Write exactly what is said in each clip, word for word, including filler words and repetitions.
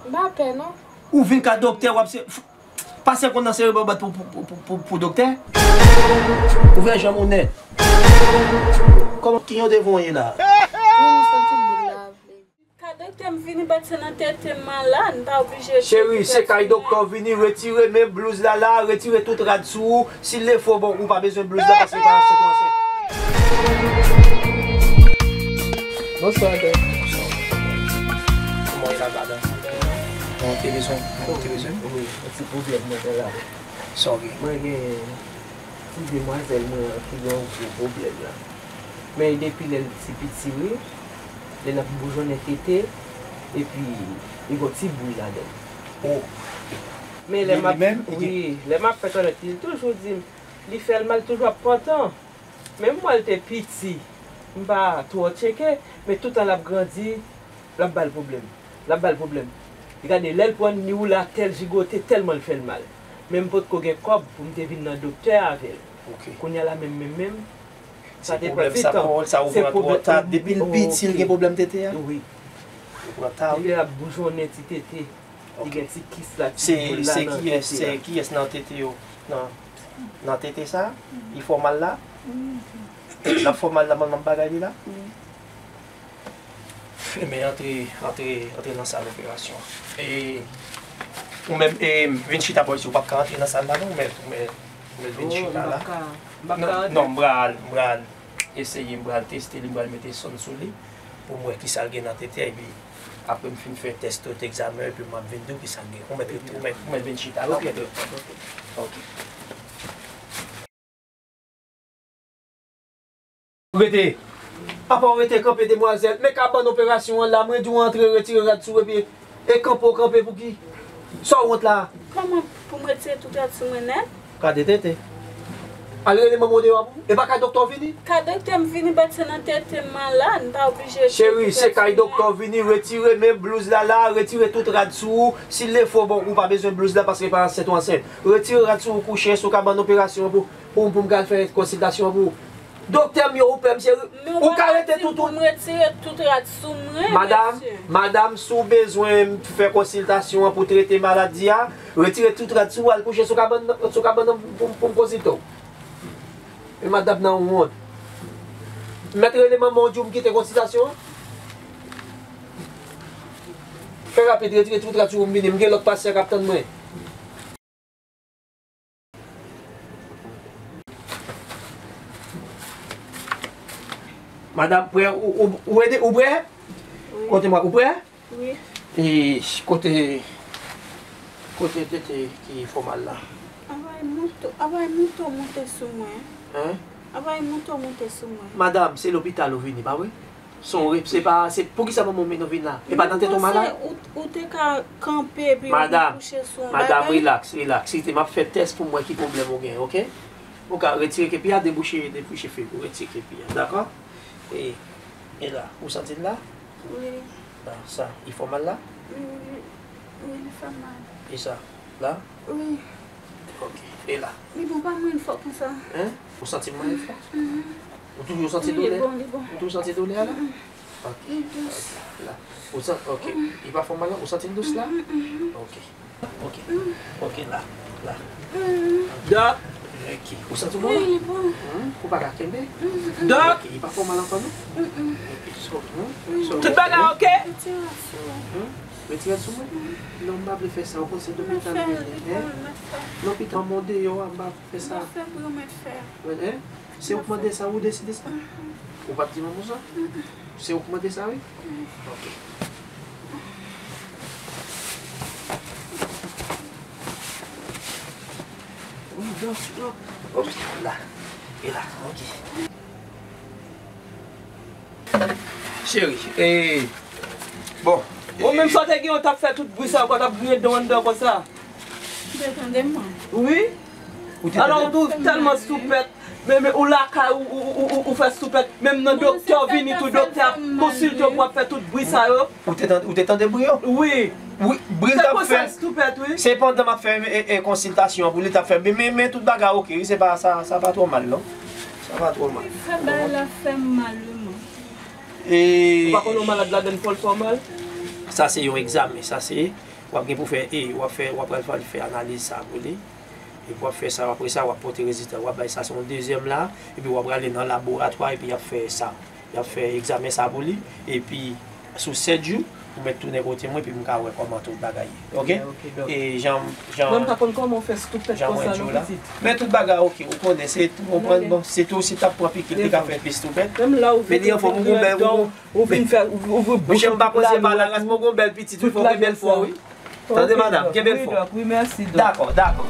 M pa pè, non. Ou vin ka doktè, w ap se, pase konn nan sere bòbòt pou, pou, pou, pou, pou, pou doktè? Ouvè janm ou nèt. Kòman, ki yon devan w ye la? Mwen santi boul la vle. Ka doktè m vini, bat se nan tete m malad, m pa oblije. Cheri, se kay doktè w vini, retire men blouz la la, retire tout rad sou ou. Si l lefo, bon, ou pa bezwen blouz la, paske pa ansent ou ansent. Bonswa, dòk. Kòman w ye la, madanm? Mwen te bezwen, mwen te bezwen. Wi, yon ti pwoblèm mwen gen la. Sa w gen? Mwen gen ti demwazèl mwen an ki gen yon gwo pwoblèm la. Men depi lè l ti piti, wi, lè l ap boujonnen tete, epi li gen yon ti bri ladan l. Oh. Men lè m ap, wi, lè m ap fè twalèt li, li toujou di m, li fè l mal, toujou ap pantan. Men m wè l te piti, m pa twò tcheke, men toutan l ap grandi, l ap ba l pwoblèm. L ap ba l pwoblèm. Gade, lè l pran ni woule atè l jigote tèlman l fè l mal. Men m potko gen kòb pou m te vin nan doktè avè l. Ok. Kounye a la menm, menm, menm, sa te pran ti tan. Se pwoblèm sa, sa ou pran twò ta. Depi l piti, l gen pwoblèm tete a? Wi. Ou pran ta, wi. Depi l ap boujonnen ti tete. Li gen ti kis la, ti boul la nan tete a. Se kiyès, se kiyès nan tete yo? Nan, nan tete sa? Li fè w mal la? L ap fè w mal la, manman bagay li la? Wi. Enben, antre, antre, antre nan sal operasyon. E, ou menm, e, vin chita bò isit, ou p ap ka antre nan sal la, non, ou mèt, ou mèt, ou mèt vin chita la. Non, m pral, m pral eseye, m pral teste li, m pral mete sonn sou li, pou m wè kisa l gen nan tete a, epi apre m fin fè tès tout egzamen, epi m ap vin di w kisa l gen. Ou mèt, ou mèt, ou mèt vin chita la, ou mèt. Ok. Rete. Apa w rete kanpe, demwazèl? Men kabann operasyon an la, mwen di w antre, retire rad sou ou, epi e kanpe w kanpe pou ki? Sa w wont la? Kòman pou m retire tout rad sou mwen nèt? Gade tete. Al rele manman w deyò pou ou. E pa kay doktè w vini? Kay doktè m vini, bat se nan tete m malad, m pa oblije. Cheri, se kay doktè w vini, retire men blouz la la, retire tout rad sou ou. Si l lefo, bon, ou pa bezwen blouz la paske pa ansent ou ansent. Retire rad sou ou, kouche sou kabann operasyon an pou Pou, pou m ka al fè konsiltasyon pou ou. Doktè m yo, ou pè m, cheri. Ou ka rete tout ou. Pou m retire tout rad sou mwen, mesye. Madam, madam, si w bezwen m fè konsiltasyon an pou trete maladi a, retire tout rad sou ou, al kouche sou kabann, sou kabann nan pou, pou m konsilte w. E madanm nan wont. M mèt rele manman w di w m kite konsiltasyon an? Fè rapid, retire tout rad sou ou, m vini. M gen lòt pasyan k ap tann mwen. Madanm, prè, ou, ou, ou ede, ou prè? Wi. Kote mwen, ou prè? Wi. E kote, kote tete ki fè w mal la? Avay mouto, avay mouto monte sou mwen. Hein? Avay mouto monte sou mwen. Madanm, se lopital ou vini, pa vre? Se yon re-, se pa, se poukisa manman w mennen w vin la? E pa nan tèt ou malad? Ou, ou te ka kanpe epi ou kouche sou yon bagay. Madam, madam, rilaks, rilaks. Kite m ap fè tès pou m wè ki pwoblèm ou gen, oke? Ou ka retire kepi a, debouche, debouche fil pou retire kepi a, dakò? E, e la, ou santi l la? Wi. La, sa, li fè w mal la? Wi, wi, wi, li fè m mal. E sa, la? Wi. Ok. E la? Li bon, pa mwen fò konsa. Hein? Ou santi l mwen fò? Mhm. Ou toujou santi doulè? Li bon, li bon. Ou toujou santi doulè a la? Mhm. Ok. Li dous. Ok. La. Ou san-, ok. Mhm. Li pa fè w mal la? Ou santi l dous la? Mhm, mhm. Ok. Ok. La. La. Mhm. Dòk. Ok. Ou santi w bon la? Wi, li bon. Hmm? Ou pa ka kenbe? Mhm, mhm. Dòk. Ok. Li pa fè w mal ankò non? Mhm. Ok. So, hmm? So, tout bagay ok? Retirasyon. Hmm? Retire l sou mwen? Non, m pa vle fè sa. Ou konn se lopital m ye, hein? Lopital manman w deyò a, m pa fè sa. M ap fè pou yo mèt fè. Mwen, hein? Se ou k mande sa, ou deside sa? Mhm. Ou pa t di manman w sa? Mhm. Se ou k mande sa, wi? Wi. Ok. Wi, dòk, dòk. Ops, la. E la, ok. Cheri, e, bon. Ou menm sa w te gen, w t ap fè tout bri sa, w t ap griyen dan w anndan konsa. Ou te tande m, man? Wi. Alò, ou tou tèlman soupèt. Men, men, ou lakay, ou, ou, ou, ou, ou fè soupèt. Menm nan doktè w vini tou, doktè ap konsilte w pou w ap fè tout bri sa yo. Ou te tande, ou te tande bri yo? Wi. Wi, bri l t ap fè. Se pandan m ap fè, e, e, konsiltasyon an pou li t ap fè. Men, men, men tout bagay ok, wi, se pa, sa, sa pa twò mal, non. Sa pa twò mal. Fè bagay la fè m mal, wi, man. E ou pa konn yon malad ladann fò l fè w mal? Sa se yon egzamen, sa se, w ap gen pou fè, e, w ap fè, w ap pral fè, fè analiz sa pou li. Epi w ap fè sa, apre sa, w ap pote rezilta. W ap bay sa se yon dezyèm la, epi w ap prale nan laboratwa, epi y ap fè sa. Y ap fè egzamen sa pou li, epi sou sèt jou, ou mèt tounen kote mwen, epi m ka wè kòman tout bagay ye. Oke? Ok, ok, dòk. E jan, jan, Mwen, m pa konn kòman w fè stoupèt jan mwen konsa di w non, la. Pitit. Men tout bagay oke, ou konnen, se tou, ou pran, bon, se tou, si t ap pran piki, li te ka fè plis stoupèt. Menm la, ou vin, vin, vin, vin, ou vin fè, ou, ou, ou, Monchè, m pa panse pa la ras, mwen gon bèl pitit, wi, fò gen bèl fò, wi. Tande, madanm, kenbe l fò. Wi, dòk, wi, mèsi, dòk. Dakò, dakò.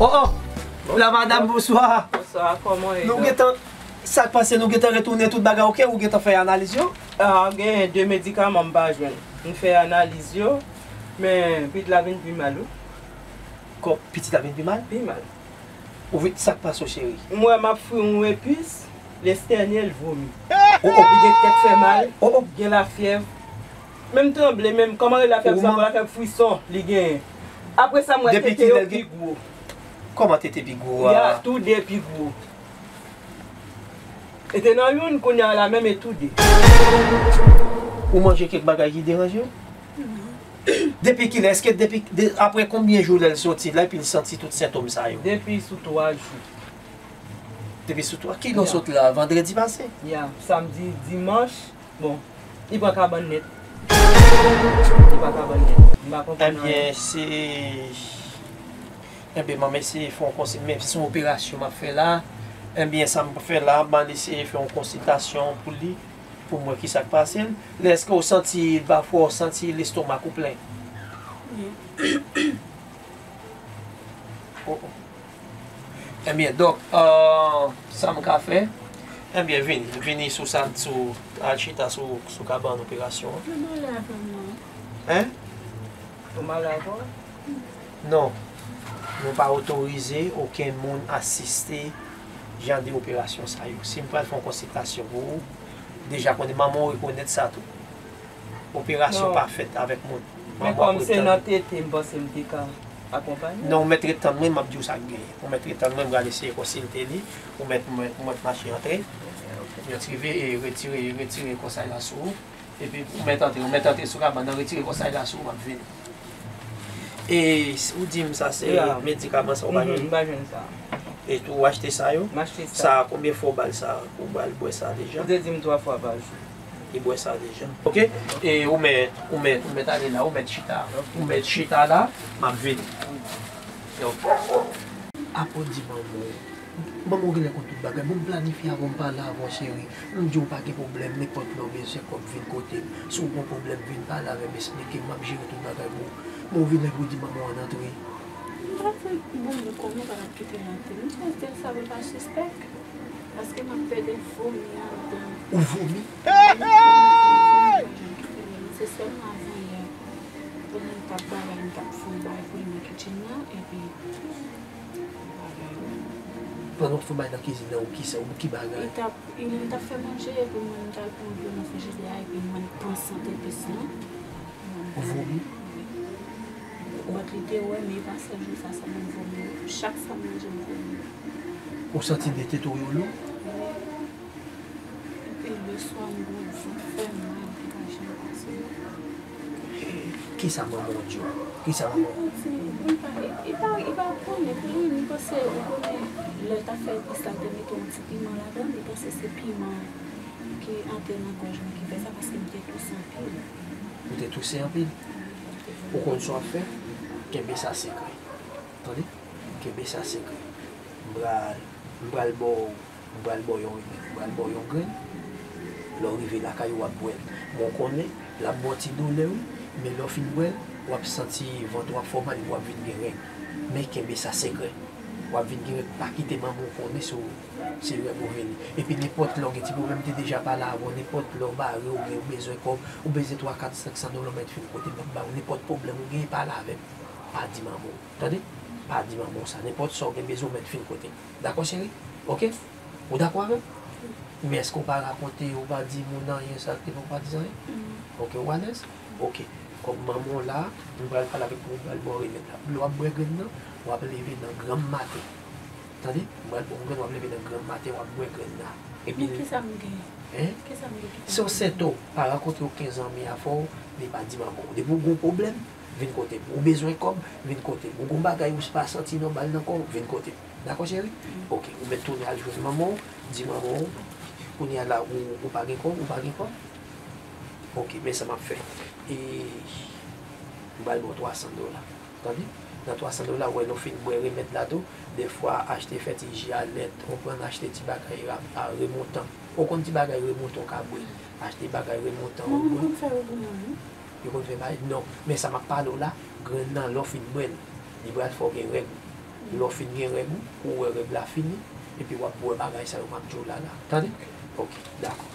Oh, oh! La madanm, bonswa. Bonswa, kòman w ye, dòk? Nou gentan, sa k pase, nou gentan retounen tout bagay, oke? Ou gentan fè analiz yo? Ah, gen de medikaman m pa jwenn. M fè analiz yo, men pitit la vin pi mal, wi. Kò, pitit la vin pi mal? Pi mal. Ou vin, sa k pase w, cheri? M wè m ap fri yon epis, lestènyè l vomi. Oh, oh. Li gen tèt fè mal, oh, oh, gen lafyèv. Menm tranble, menm kòman rele lafyèv sa, lafyèv frison, li genyen. Apre sa, m wè tete yo pi gwo. Kòman tete pi gwo a? Ya, tou de pi gwo. E te nan youn, kounye a la menm e tou de. Ou manje kèk bagay ki deranje w? Depi kilè? Èske depi, de, apre konbyen jou lè l soti la epi l santi tout sentòm sa yo? Depi sou twa jou. Depi sou twa? Kilè w sot la? Vandredi pase? Ya, samdi, dimanch. Bon, li pran kabann nèt. Li pran kabann nèt. M pa konprann anyen. Ebyen, se, ebyen, m ap eseye fè yon konsil-, men se yon operasyon m ap fè la. Ebyen, sa m ap fè la, m al eseye fè yon konsiltasyon pou li, pou m wè kisa k pase l. Lè èske w santi, pafwa w santi lestomak ou plen? Wi. Oh, oh. Ebyen, dòk, euh, sa m ka fè? Ebyen, vini, vini sou sa, sou, al chita sou, sou kabann operasyon an. Mwen ale avè w non. Hein? Ou m ale avè w? Non. Nou pa otorize okenn moun asiste jan de operasyon sa yo. Si m pral fè yon konsiltasyon pou ou, deja konnen manman w rekonèt sa tou. Operasyon pa fèt avèk moun. Men kòm se nan tete, m panse m te ka akonpanye. Non, ou mèt ret tann mwen, m ap di w sa k genyen. Ou mèt ret tann mwen, m pral eseye konsilte li. Ou mèt, ou mèt, ou mèt mache antre. Yo ti rive e retire, retire kòsay la sou ou. Epi ou mèt antre, ou mèt antre sou kabann nan, retire kòsay la sou ou, m ap vini. E ou di m sa se medikaman sa ou pa jwenn? M pa jwenn sa. E tou ou achte sa yo? M achte sa. Sa konbyen fwa ou ba l sa? Ou ba l bwè sa deja? Ou te di m twa fwa pa jou. Li bwè sa deja. Oke? E ou mèt, ou mèt, ou mèt ale la, ou mèt chita. Ou mèt chita la, m ap vini. Yo. Apre w di manman w. Manman w genlè konn tout bagay. Bon, m planifye avè w, m pale avè w, cheri. M di w pa gen pwoblèm, nenpòt lè w bezwen kòb vin kote m. Si w gen pwoblèm, vin pale avè m, esplike m, m ap jere tout bagay pou ou. Men w vin lè pou w di manman w ann antre. M pa fè bon, nou konnen w pa t ap kite l antre. M panse l sa pou l pa sispèk. Paske m ap pèdi vomi anndan. Ou vomi? Se sèlman avanyè, pandan m t ap bagay, m t ap fè yon bagay pou li nan kitchen nan, epi bagay. Pandan w fè bagay nan kizin nan, ou ki sa, ou ki bagay? Li t ap, li t ap fè manje, epi mwen, m t al pran dlo nan frijidè a, epi mwen, m pran sant epis lan. Ou vomi? Bòt li te wè, men e pa sèl jou sa sèlman m vomi. Chak fwa m manje, m vomi. Ou santi de tete w yo lou? Wi. Epi leswa, m gon vant fè m mal, m pa janm pase. Kisa manman w di w? Kisa manman w? Li pa di, li pa, li pa, li pa konnen pou li, li panse, ou konnen, lè l t ap fè epis la, li te mete yon ti piman ladan l, li panse se piman ki antre nan gòj mwen ki fè sa, paske m te touse anpil. Ou te touse anpil? Ou konn sa w ap fè? Kenbe sa sekrè. Tande? Kenbe sa sekrè. M pral, m pral ba w, m pral ba w yon remèd. M pral ba w yon grenn. Lè w rive lakay ou, w ap bwè l. Men w konnen, l ap ba w ti doulè, wi. Men lè w fin bwè l, w ap santi vant ou ap fè w mal, epi w ap vin gen règ. Men kenbe sa sekrè. W ap vin gen règ, pa kite manman w konnen sou, se règ ou vini. Epi nenpòt lè w gen ti pwoblèm, m te deja pale avè w, nenpòt lè w bare, ou gen, ou bezwen kòb, ou bezwen twa, kat, senk san dola, w mèt fin kote m ap ba w, nenpòt pwoblèm ou gen, pale avè m. Pa di manman w, tande? Pa di manman w sa. Nenpòt sa w gen bezwen, w mèt fin kote m. Dakò, cheri? Oke? Ou dakò avè m? Men èske w pa rakonte, ou pa di moun anyen sa, te fè w pa di anyen? Oke, ou alèz? Oke. Kòm manman w la, m pral pale avèk ou, m pral ba w remèd la. Lè w ap bwè grenn nan, w ap leve nan granm maten. Tande? M pral ba w grenn, w ap leve nan granm maten, w ap bwè grenn nan. Epi men kisa m gen? Hein? Kisa m gen ki fè m... Si yon sèt ou pa rankontre okenn zanmi avè w, li pa di manman w. Depi w gen yon pwoblèm, vin kote m. Ou bezwen kòb, vin kote m. Ou gen yon bagay ou pa santi nòmal nan kò w, vin kote m. Dakò, cheri? Ok, ou mèt tounen al jwenn manman w, di manman w, kounye a la, ou, ou pa gen kòb, ou pa gen kòb. Ok, men sa m ap fè. E, m pral ba w twa san dola. Tande? Nan twa san dola, ou wè, lè w fin bwè remèd la tou, dèfwa, achte fè ti ji a lèt, konprann, achte ti bagay a, a remontan. Ou konn ti bagay remontan w ka bwè. Achte bagay remontan ou bwè. Non, m konn fè remontan, wi. Yo konn fè bagay? Non. Men sa m ap pale w la, grenn nan, lè w fin bwè l, li pral fè w gen règ ou. Lè w fin gen règ ou, ou wè règ la fini, epi w ap bwè bagay sa yo m ap di w la la. Tande? Ok, dakò.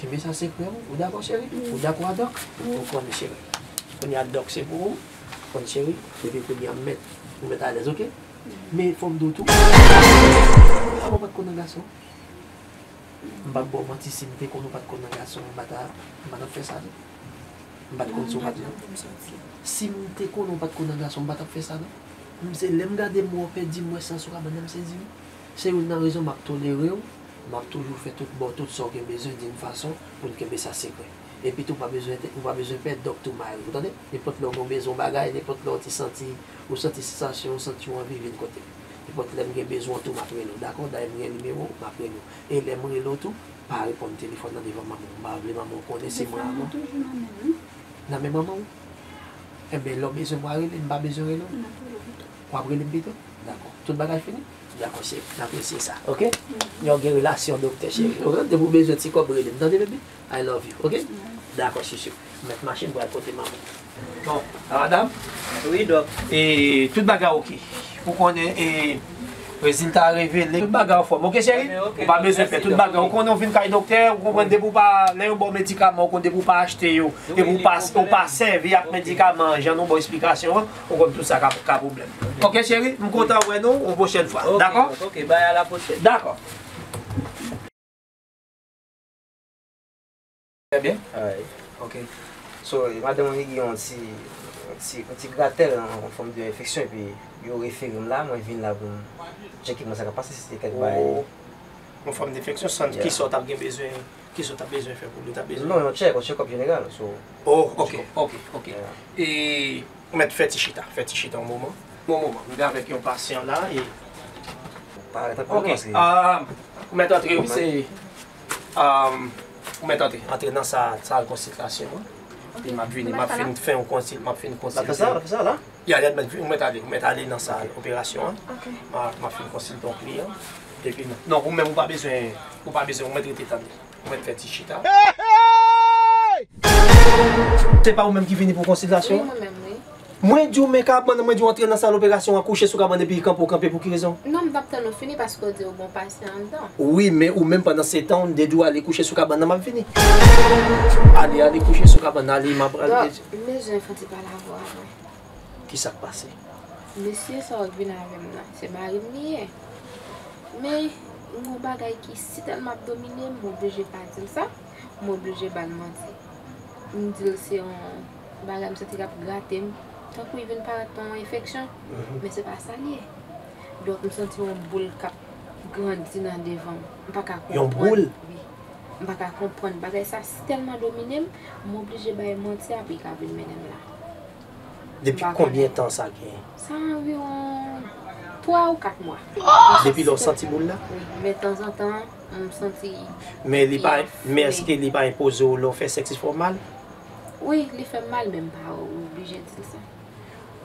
Kenbe sa sekrè w. Ou dakò, cheri? Ou dakò a Dòk? Ou konn, cheri. Kounye a Dòk se pou ou. Ou konn, cheri. Epi kounye a m mèt, ou mèt alèz, ok? Men fò m di w tou, avan w pa t konn nan gason. M p ap ba w manti, si m te konn ou pa t konn nan gason, m pa ta, m pa t ap fè sa non. M pa t konn si w pa t nan. Si m te konn ou pa t konn nan gason, m pa t ap fè sa non. M se lè m gade m wè w pèdi, m wè san sou kabann nan, m sezi wi. Se youn nan rezon m ap tolere w, m ap toujou fè tout, ba w tout sa w gen bezwen, di m fason pou n kenbe sa sekrè. Epi tou, ou pa bezwen te, ou pa bezwen pè Dòk tou mare w, tande? Nenpòt lè w gen bezwen yon bagay, nenpòt lè w te santi, ou santi sansasyon, ou santi w anvi, vin kote m. Nenpòt lè m gen bezwen w tou, m ap rele w, dakò? Dayè m gen nimewo w, m ap rele w. E lè m rele w tou, pa reponn telefòn nan devan manman w. M pa vle manman w konnen se mwen a non. Telefòn nan toujou nan men m wi. Nan men manman w? Enben, lè w bezwen mwen rele, m pa bezwen rele w? M ap rele w pito. W ap rele m pito? Dakò. Tout bagay fini? Dakò, cheri. M apresye sa, ok? Yon gen relasyon, doktè cheri. Ou konprann? Depi w bezwen ti kòb, rele m. Tande, baby? I love you, ok? Dakò, chouchou. M mèt mache, m pral kote manman. Bon, a madanm? Wi, dòk. E, tout bagay ok. Ou konnen, e, rezilta a revele. Tout bagay anfòm, ok, cheri? Ou pa bezwen pè. Tout bagay. Ou konnen ou vin kay doktè, ou konprann depi ou pa, lè yo ba w medikaman, ou konn depi ou pa achte yo, epi ou pa, ou pa sèvi ak medikaman an, jan nou ba w esplikasyon an, ou konn tout sa ka, ka pwoblèm. Ok, cheri? M kontan wè nou, yon pwochèn fwa. Dakò? Ok, bay a la pwochèn. Dakò. Trè byen. Alright. Ok. So, madanm mwen gen yon ti, yon ti, yon ti gratèl, yon fòm de enfeksyon, epi yo refere m la, mwen vin la pou m tcheke kòman sa ka pase, si se kèk bagay. Oh, yon fòm de enfeksyon, san, kisa w t ap gen bezwen, kisa w t ap bezwen fè pou li, w t ap bezwen? Non, yon tchèk, yon tchèkòp jeneral, so. Oh, ok, ok, ok. E, ou mèt fè ti chita, fè ti chita yon moman. Yon moman, m te avèk yon pasyan la, e... Parèt ankò, paske... Ah, ou mèt antre, wi, se, ah, ou mèt antre, antre nan sa, sal konsiltasyon an. Epi m ap vini, m ap fin fè yon konsil, m ap fin konsilte. L ap fè sa, l ap fè sa la? Ya, ya, ou mèt ale, ou mèt ale nan sal operasyon an. Ok. M ap, m ap fin konsilte yon kliyan. Epi non, non, ou menm ou pa bezwen, ou pa bezwen, ou mèt rete tande. Ou mèt fè ti chita. Se pa ou menm ki vini pou konsiltasyon? Wi, mwen menm, wi. Mwen di w men kabann, mwen di w antre nan sal operasyon an, kouche sou kabann epi kanpe w kanpe pou ki rezon? Non, m t ap tann ou fini paske w di w gen yon pasyan anndan. Wi, men ou menm pandan se tan, w te di w ale kouche sou kabann nan, m ap vini. Ale, ale kouche sou kabann nan, ale, m ap pral. Dòk, m bezwen fè yon ti pale avè w apre. Kisa k pase? Mesye sa w k vin avè m nan, se mari m li ye. Men, m gen yon bagay ki si tèlman ap domine m, m oblije pa di l sa, m oblije ba l manti. M di l se yon bagay m santi k ap grate m, tankou li vin parèt yon enfeksyon, men se pa sa l ye. Donk, m santi yon boul k ap grandi nan devan m. M pa ka konprann. Yon boul? Wi. M pa ka konprann. Bagay sa si tèlman domine m, m oblije bay manti a pou li ka vin mennen m la. Depi konbyen tan sa gen? Sa anviwon twa ou kat mwa. Depi lè w santi boul la? Wi, men tanzantan, m santi. Men li pa, men èske li pa enpoze w lè w fè sèks li fè w mal? Wi, li fè m mal, men m pa oblije di l sa.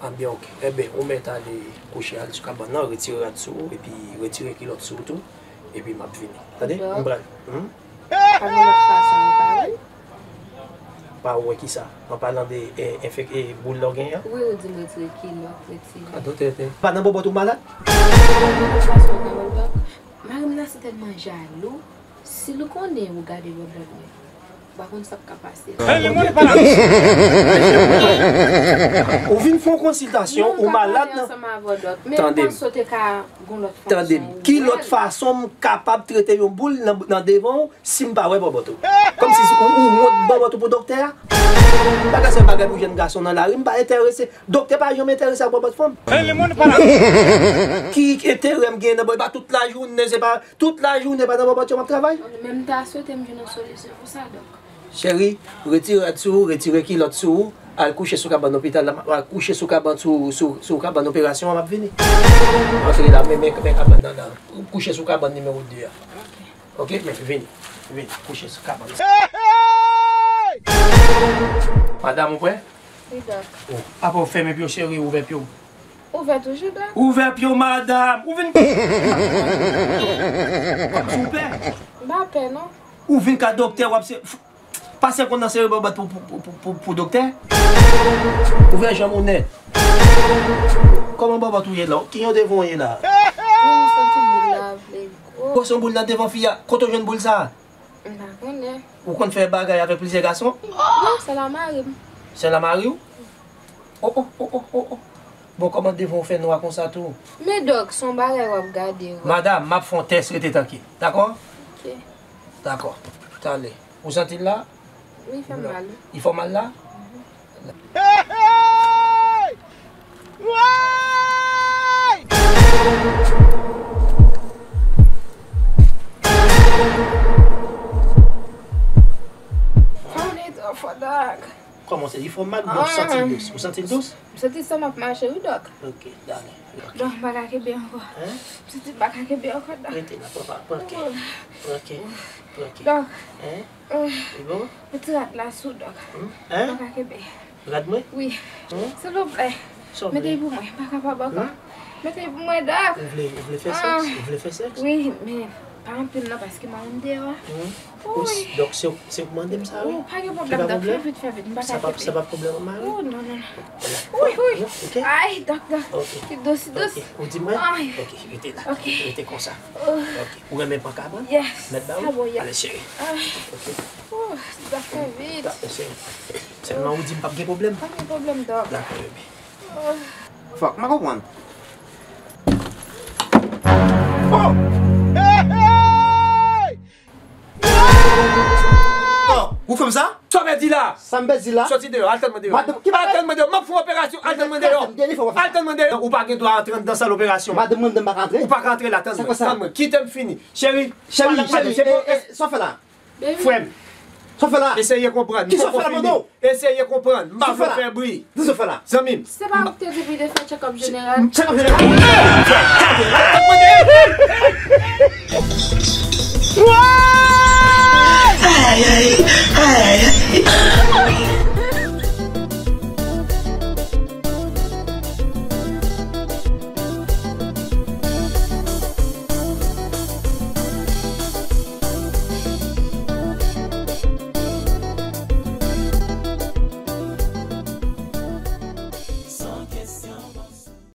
Anbyen, ok. Enben, ou mèt ale kouche al sou kabann nan, retire rad sou ou, epi retire kilòt sou ou tou, epi m ap vini. Tande? M pral. Pa gen lòt fason nou ka wè l? Pa wè kisa? An palan de, e, enfek-, e, boul la w genyen an? Wi, ou di m retire kilòt, retire. Gadon tenten. Pa nan bòbòt ou malad? Pa gen lòt fason nou ka wè l, dòk. Mari m nan si tèlman jalou, si l konnen ou gade bòbòt mwen, ou pa konn sa k ka pase. Ou vin fè yon konsiltasyon, ou malad nan. Tande m. Ki lòt fason m kapab trete yon boul nan, nan devan w si m pa wè bòbòt ou? Kòmsi ou, ou wont bòbòt ou pou doktè a? M pa ka sèl bagay pou jèn gason nan lari, m pa enterese. Doktè pa janm enterese ak bòbòt fanm. Ki enterè m gen nan bò, e pa tout lajounen, se pa tout lajounen, e pa nan bòbòt yo m ap travay. Menm ta swete m jwenn yon solisyon pou sa, dòk. Cheri, retire rad sou ou, retire kilòt sou ou, al kouche sou kabann lopital la, al kouche sou kabann, sou, sou, sou kabann operasyon an, m ap vini. Antre la, men, men, men kabann nan la. Kouche sou kabann nimewo de a. Ok, men vini, vini, kouche sou kabann. Madanm, ou prè? Wi, dòk. Oh, apa w fèmen pye w, cheri, ouvè pye w. Ouvè toujou, dòk. Ouvè pye w, madanm. Ou vin. Kòmsi w pè. M pa pè, non. Ou vin ka doktè, w ap se, pase konn nan sere bòbòt pou, pou, pou, pou, pou, pou doktè. Ouvè janm ou nèt. Kòman bòbòt ou ye la? Ki yon devan w ye la? Wi, m santi boul la vle gwo. Gwo son boul nan devan fi a. Kote w jwenn boul sa a? M pa konnen. Ou konn fè bagay avèk plizyè gason? Non, sèl a mari m. Sèl a mari w? Oh, oh, oh, oh, oh, oh. Bon, kòman devan w fè nwa konsa tou? Men dòk, se yon bagay w ap gade, wi. Madanm, m ap fè yon tès, rete trankil. Dakò? Ok. Dakò. Talè. Ou santi l la? Wi, li fè mal, wi. Li fè w mal la? Hey, hey! Way! Fò w nèt twò fò, dòk. Kòman se? Li fè w mal? Bon, ou santi l dous. Ou santi l dous? M santi san m ap mache, wi, dòk. Ok, dale. Ok. Dòk, m pa ka kenbe ankò. Hein? M santi m pa ka kenbe ankò, dòk. Rete la, papa. Pran kè. Pran kè. Pran kè. Dòk. Hein? Li bon? Mete rad la sou, dòk. Hmm? Hein? M pa ka kenbe. Rad mwen? Wi. Hmm? Silvouplè. Sa w vle? Mete l pou mwen. M pa kapab ankò. Hmm? Mete l pou mwen, dòk. Ou vle, ou vle fè sèks? Ou vle fè sèks? Wi, men pa anpil non, paske mari m deyò a. Hmm? Wi. Donk, se, se ou k mande m sa, wi? Ou pa gen pwoblèm, dòk. Fè vit, fè vit. M pa ka kenbe. Sa pa pwoblèm an mari? Oh, non, non, non. Wi, wi. Ok. Ay, dòk, dòk. Ok. Dous, dous. Ok. Ou di mwen? Ay. Ok, rete la. Ok. Rete konsa. Oh. Ok. Ou renmen pran kabann? Yes. Mèt ba ou? Sa bon, yes. Ale, cheri. Ay. Ok. Oh, sa fè vit. Dakò, cheri. Sèlman ou di m p ap gen pwoblèm? Pa gen pwoblèm, dòk. Dakò, bebe. Oh. Fòk mwen konprann. Oh! Hey, hey! Oh! Ou fè m sa? Sa w pèdi la? Sa m pèdi la? Soti deyò, al tann mwen deyò. Madanm, ki bagay? Al tann mwen deyò, m ap fè yon operasyon, al tann mwen deyò. Al tann mwen deyò. Ou pa gen dwa antre anndan sal operasyon. Madanm mwen, madanm pa ka antre? Ou pa ka antre la, tann mwen, tann mwen. Kite m fini. Cheri, cheri, cheri, eh, eh, sa w fè la? Frè m. Sa w fè la? Eseye konprann. Ki sa w fè la, Bodo? Eseye konprann. M pa vle w fè bri. Di sa w fè la. Zanmi m. Se pa ou ki te di pou li te fè check-up jeneral? Check-up jeneral? Ay, ay, ay, ay.